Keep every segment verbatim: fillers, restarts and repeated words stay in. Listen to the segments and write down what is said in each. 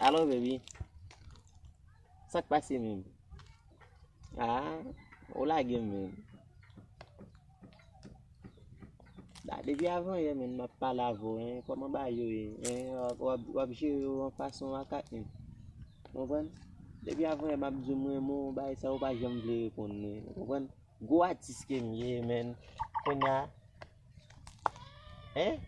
Alo, baby. Sa k pase menm? Ah, ou lage m menm. Da, depi avan yè, menm, m ap pale avè w, en. Kòman bagay yo ye, en? W ap, w ap, w ap jere yo yon fason makak, menm. Konprann? Depi avan yè, m ap di w m renmen w, bagay sa ou pa janm vle reponn mwen. Konprann? Gwo atis ke m ye, menm. Kounye a, en?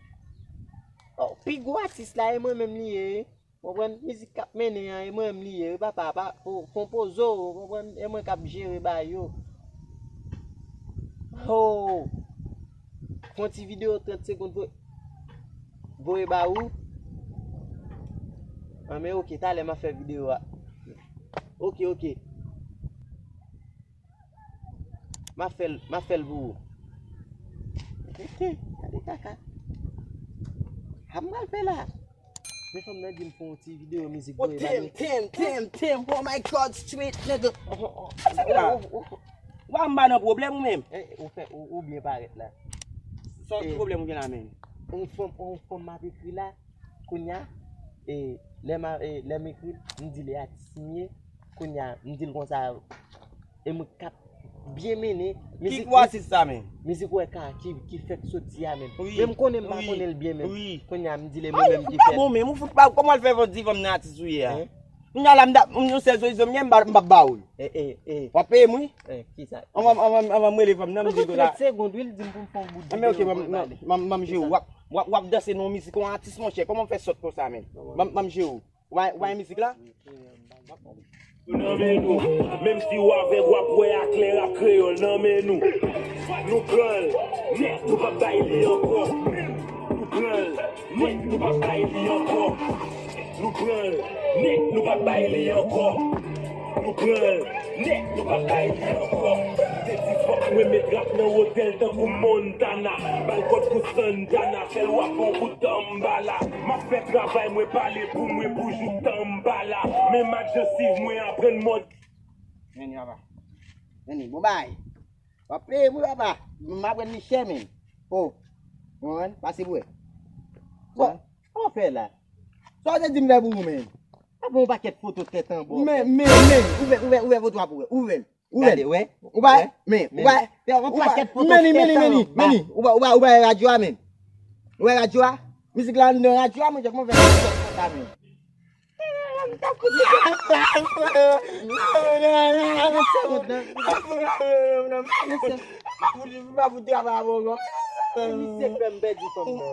Oh, pi gwo atis la, e mwen menm li ye. Konprann? Mizik k ap mennen an, e mwen menm li ye, wi, papa, pa, pou, konpoze w, konprann? E mwen k ap jere bagay yo. Ho! Fè yon ti videyo trant segonn pou voye ba ou. An, men oke, talè m ap fè videyo a. Oke, oke. M ap fè l, m ap fè l pou ou. Gade kaka. Sa m pral fè la? Men fanm nan di m fè yon ti videyo mizik. Oh, voye ba damn, nou. Damn, damn, damn. Oh my God, street nigga. Sa se la? Ou pa m ba nan pwoblèm ou menm? Eh, ou fè, ou, ou byen parèt la. Sa ki pwoblèm ou gen la menm? Yon fanm, yon fanm m ap ekri la. Kounye a, e, lè m a, e, lè m ekri l, m di l e atis m ye. Kounye a, m di l konsa, e mwen k ap byen mennen. Ki mizik, gwo atis sa menm? Mizik ou wè ka, ki, ki fèk soti a menm. Wi. Men m konnen m pa konnen l byen menm. Wi. Kounye a, m di l e mwen menm ki fè l. Ou pa bon menm, ou fout pa, kòman l fè fò di fanm nan atis ou ye a? Hein? Kounye a la, m da, m yon sèl solisyon m gen, m pa, m p ap ba ou l. Eh, eh, eh. W ap peye m, wi. Eh, kisa? Anvan, anvan, anvan m rele fanm nan, m di l konsa. Trant segonn, wi, l di m pou m fè yon bout videyo pou l pale. Anben, oke, m ap jere w. W ap, w ap, w ap danse nan yon mizik yon atis, monchè. Kòman w fè sòt konsa, menm? M ap, m ap jere w. W a, w a mizik la? Yo nan men nou. Menm si w avèg, w ap wè aklè, rap kreyòl nan men nou. Nou pran l nèt, nou p ap bay li ankò. Nou pran l nèt, nou p ap bay li ankò. Nou pran l nèt, nou p ap bay li ankò. Nou pran l nèt, nou p ap bay li ankò. Te di fòk mwen met rap nan wotèl tankou Montana. Ba l kòd kou Santana, fè l w ap fè yon bout tanbala. M ap fè travay mwen pale pou mwen pou jouk tanbala. Men madanm mwen aprann mòd. Vini, papa. Vini, bon bagay. W ap peye pou papa. M aprann li chè menm. Oh. Konprann? Pase pou wè. Bon, sa w fè la? Sa w te di m fè pou ou menm? Ap yon pakèt foto tèt anba. Men, men, men, ouvè, ouvè, ouvè foto a pou wè. Ouvè l. Ouvè l. Gade, wè. Ou pa, men, ou pa, fè yon pakèt foto tèt anba. Meni, meni, meni, meni. Ou pa, ou pa, ou pa wè radyo a menm? Ou wè radyo a? Mizik la anndan radyo a, mwen, kòman fè sa menm? Misye fè m pèdi fanm nan.